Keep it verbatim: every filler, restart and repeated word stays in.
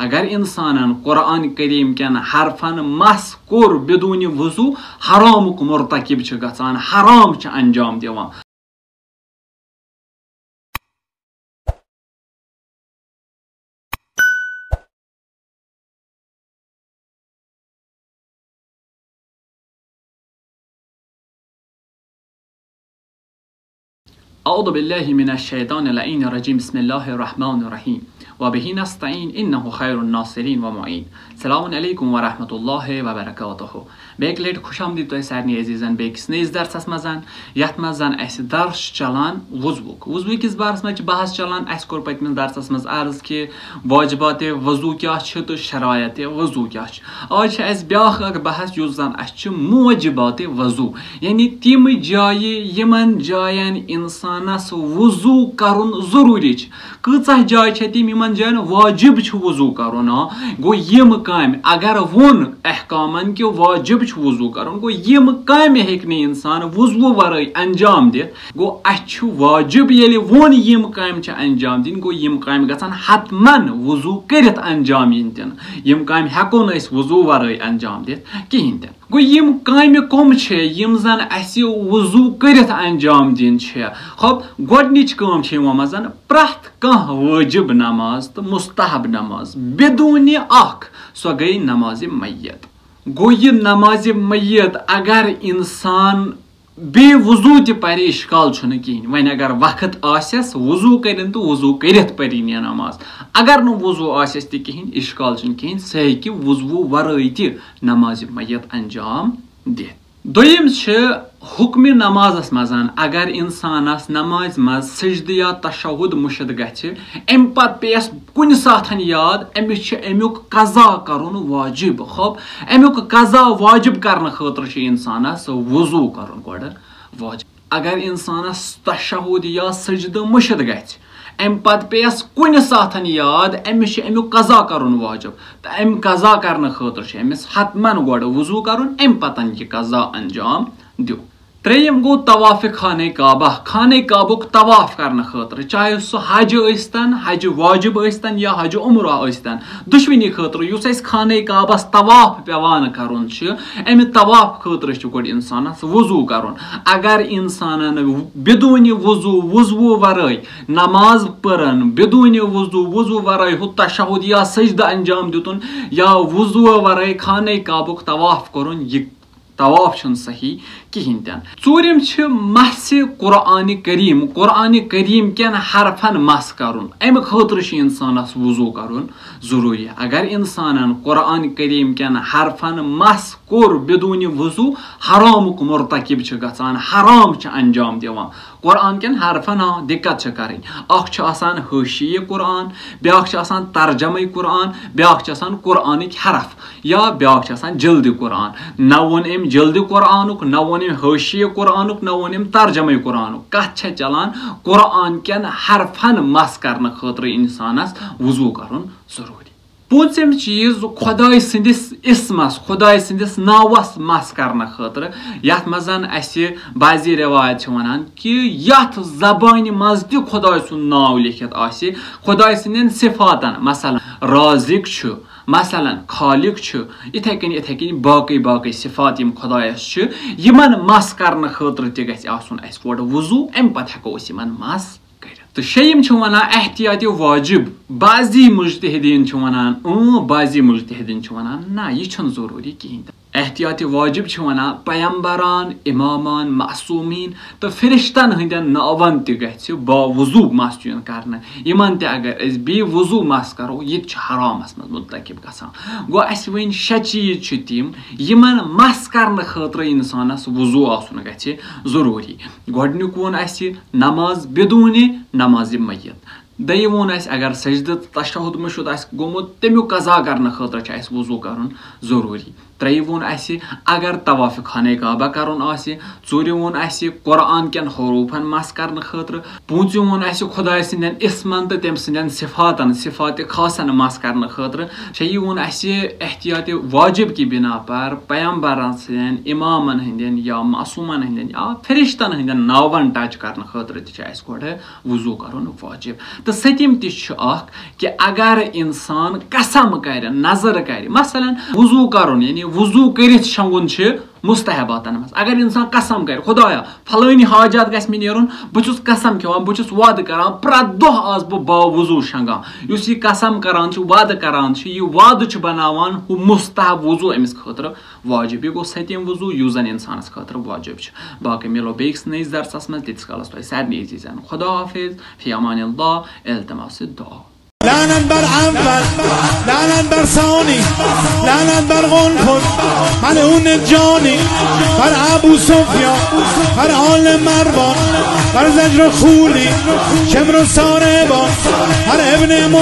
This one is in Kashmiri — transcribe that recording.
اگر انسانن قرآن کریم کٮ۪ن حرفن مس کوٚر بدون وضو، حرامُک مرتکب چھُ گژھان، حرام چھُ انجام دِوان۔ أعوذ بالله من الشيطان اللعين الرجيم. بسم الله الرحمن الرحيم. وبه نستعين إنه خير الناصرين ومعين. السلام عليكم ورحمة الله وبركاته. بیٚیہِ اَکہِ لَٹہِ خوش آمدید تۄہہِ سارنٕے عزیٖزَن بیٚکِس نٔیِس درسَس منٛز، یَتھ منٛز زَن اَسہِ درس چھُ چَلان وضوٗہُک۔ وضوٗ کِس بارَس منٛز چھِ بحث چَلان۔ اَسہِ کوٚر پٔتمِس درسَس منٛز عرض کہِ واجبات وضوٗ کیٛاہ چھِ تہٕ شرایط وضوٗ کیٛاہ چھِ۔ آز چھِ اَسہِ بیٛاکھ اَکھ بحث، یُس زَن اَسہِ چھِ موجبات وضوٗ، یعنی تِم جایہِ، یِمَن جایَن اِنسانَس وضوٗ کَرُن ضروٗری چھِ۔ کۭژاہ جایہِ چھےٚ تِم، یِمَن جایَن واجب چھُ وضوٗ کَرُن؟ آ، گوٚو یِم کامہِ، اگر ووٚن احکامَن کہِ واجب چھُ وضوٗ کَرُن، گوٚو یِم کامہِ ہیٚکہِ نہٕ اِنسان وضوٗ وَرٲے انجام دِتھ۔ گوٚو اَسہِ چھُ واجب، ییٚلہِ ووٚن یِم کامہِ چھِ انجام دِنۍ، گوٚو یِم کامہِ گژھن حتماً وضوٗ کٔرِتھ انجام یِنۍ دِنہٕ۔ یِم کامہِ ہٮ۪کو نہٕ أسۍ وضوٗ وَرٲے انجام دِتھ کِہیٖنۍ تہِ۔ گوٚو یِم کامہِ کٕم چھِ، یِم زَن اَسہِ وضوٗ کٔرِتھ انجام دِنۍ چھِ؟ خب، گۄڈٕنِچ کٲم چھِ یِمو منٛز، پرٛٮ۪تھ کانٛہہ وٲجِب نماز تہٕ مستحب نماز بدون اکھ، سۄ گٔے نماز میت۔ گوٚو یہِ نماز میت اگر انسان بے وضوٗ تہِ پرِ، اشکال چھُنہٕ کِہیٖنۍ۔ وۄنۍ اگر وقت آسٮ۪س وضوٗ کٔرِنۍ تہٕ وضوٗ کٔرِتھ پرِ یہِ نماز۔ اگر نہٕ وضوٗ آسٮ۪س تہِ کِہیٖنۍ، اشکال چھُنہٕ کِہیٖنۍ، سُہ ہیٚکہِ وضوٗ ورٲے تہِ نماز میت انجام دِتھ۔ دوٚیِم چھِ حُکمِ نمازَس منٛز، اگر اِنسانَس نمازِ منٛز سجدٕ یا تشہد مٔشِتھ گژھِ، اَمہِ پتہٕ پیٚیَس کُنہِ ساتہٕ یاد، أمِس چھِ اَمیُک قضا کَرُن واجب۔ خب، اَمیُک قضا واجب کرنہٕ خٲطرٕ چھُ اِنسانَس وضوٗ کَرُن گۄڈٕ واجب۔ اگر اِنسانَس تشہد یا سجدٕ مٔشِتھ گژھِ، اَمہِ پتہٕ پیٚیَس کُنہِ ساتہٕ یاد، أمِس چھُ اَمیُک قضا کَرُن واجب۔ تہٕ اَمہِ قضا کرنہٕ خٲطرٕ چھُ أمِس حتماً گۄڈٕ وضوٗ کَرُن، اَمہِ پتَن یہِ قضا انجام دیُن۔ ترٛیٚیِم گوٚو طواف خانہ کعبہ، خانہ کعبُک طواف کرنہٕ خٲطرٕ، چاہے سُہ حج ٲسۍتن، حج واجب ٲسۍتن یا حج عمرہ ٲسۍتن، دُشوٕنی خٲطرٕ یُس اَسہِ خانہ کعبس طواف پٮ۪وان کرُن چھُ، اَمہِ طواف خٲطرٕ چھُ گۄڈٕ اِنسانَس وضوٗ کرُن۔ اگر اِنسانَن بدون وضوٗ وضوٗ ورٲے نماز پٔرن، بدون وضوٗ، وضوٗ ورٲے ہُہ تشہد یا سجدٕ انجام دیُتُن یا وضوٗ ورٲے خانہ کعبُک طواف کوٚرُن، یہِ طواف چھُنہٕ صحیح کِہیٖنۍ تہِ نہٕ۔ ژوٗرِم چھِ مسِ قرآن کریم، قرآن کریم کٮ۪ن حرفن مس کرُن۔ اَمہِ خٲطرٕ چھُ اِنسانَس وضوٗ کرُن ضروٗری۔ اگر اِنسانَن قرآن کریم کٮ۪ن حرفن مس کوٚر بدون وضوٗ، حرامُک مرتکب چھُ گژھان، حرام چھُ انجام دِوان۔ قرآن کٮ۪ن حرفن، آ، دِقت چھِ کرٕنۍ۔ اکھ چھُ آسان حٲشیہِ قرآن، بیٛاکھ چھُ آسان ترجمے قرآن، بیٛاکھ چھُ آسان قرآنٕکۍ حرف، یا بیٛاکھ چھُ آسان جلدِ قرآن۔ نہ ووٚن أمۍ جلدِ قرآنُک، نہ ووٚن أمۍ حٲشیہِ قرآنُک، نہ ووٚن أمۍ ترجمے قرآنُک۔ کتھ چھےٚ چلان، قرآن کٮ۪ن حرفن مس کرنہٕ خٲطرٕ اِنسانس وضوٗ کرُن ضروٗری۔ پوٗنٛژِم چیٖز، خۄداے سٕنٛدِس اسمس، خۄداے سٕنٛدِس ناوس مس کرنہٕ خٲطرٕ، یتھ منٛز زن اسہِ بعضی رٮ۪وایت چھِ ونان کہِ یتھ زبانہِ منٛز تہِ خۄداے سُنٛد ناو لیکھِتھ آسہِ، خۄداے سٕنٛدٮ۪ن صفاتن، مثلاً رازق چھُ، مثلاً خالق چھُ، یِتھے کٔنۍ، یِتھے کٔنۍ باقٕے باقٕے صفات یِم خۄدایس چھِ، یِمن مس کرنہٕ خٲطرٕ تہِ گژھِ آسُن اسہِ گۄڈٕ وضوٗ، امہِ پتہٕ ہٮ۪کو أسۍ یِمن مس کٔرِتھ۔ تہٕ شیٚیِم چھِ وَنان احتیاطِ واجب۔ بعضی مُجتہدیٖن چھِ وَنان اۭں، بعضی مُجتہدیٖن چھِ وَنان نہ، یہِ چھُنہٕ ضروٗری کِہیٖنۍ تہِ۔ احتیاطِ واجب چھِ وَنان پیمبران، اِمامان، معصومیٖن تہٕ فرشتن ہٕنٛدٮ۪ن ناوَن تہِ گژھِ باوضوٗ مَس یُن کرنہٕ۔ یِمن تہِ اگر أسۍ بے وضوٗ مَس کرو، یہِ تہِ چھُ حرامَس منٛز مرتکب گژھان۔ گوٚو اَسہِ وۄنۍ شےٚ چیٖز چھِ تِم، یِمن مَس کرنہٕ خٲطرٕ اِنسانَس وضوٗ آسُن گژھِ ضروٗری۔ گۄڈٕنیُک ووٚن اَسہِ نماز بدون نماز میت۔ دوٚیِم ووٚن اَسہِ اگر سجدٕ تہٕ تشہد مٔشِتھ آسہِ گوٚمُت، تَمیُک قضا کرنہٕ خٲطرٕ چھُ اَسہِ وضوٗ کرُن ضروٗری۔ ترٛیٚیِم ووٚن اَسہِ اگر طواف خانہ کعبہ کرُن آسہِ۔ ژوٗرِم ووٚن اَسہِ قرآن کٮ۪ن حروٗفن مَس کرنہٕ خٲطرٕ۔ پوٗنٛژِم ووٚن اَسہِ خۄداے سٕنٛدٮ۪ن اسمن تہٕ تٔمۍ سٕنٛدٮ۪ن صفاتن، صفاتِ خاصن مَس کرنہٕ خٲطرٕ۔ شیٚیِم ووٚن اَسہِ احتیاطِ واجب کہِ بنا پر پیمبرن سٕنٛدٮ۪ن، اِمامن ہٕنٛدٮ۪ن یا معصوٗمن ہٕنٛدٮ۪ن یا فرشتن ہٕنٛدٮ۪ن ناون touch کرنہٕ خٲطرٕ تہِ چھُ اَسہِ گۄڈٕ وضوٗ کرُن واجب۔ ستِم تہِ چھُ اکھ کہِ اگر انسان قسم کرِ، نظر کرِ، مثلاً وضو کرُن، یعنی وضو کٔرِتھ شۄنگُن چھُ مستحباتن منٛز۔ اگر انسان قسم کرِ، خدایا، فلٲنی حاجات گژھِ مےٚ نیرُن، بہٕ چھُس قسم کھٮ۪وان، بہٕ چھُس وعدٕ کران، پرٛٮ۪تھ دۄہ آسہٕ بہٕ باوضو شۄنگان۔ یُس یہِ قسم کران چھُ، وعدٕ کران چھُ، یہِ وعدٕ چھُ بناوان ہُہ مستحب وضو أمِس خٲطرٕ واجب۔ یہِ گوٚو ستِم وضو، یُس زن انسانس خٲطرٕ واجب چھُ۔ باقٕے مِلو بیٚکِس نٔیِس درسس منٛز، تیٖتِس کالس تۄہہِ سارنٕے عزیزن خدا حافظ، فی امان اللہ، التماس دعا۔ لعنت بر اول، لعنت بر ثانی، لعنت بر قنفذ، ملعون جانی، بر ابو سفیان، بر آل مروان، بر زجر و خولی، شمر و ساربان، بر ابن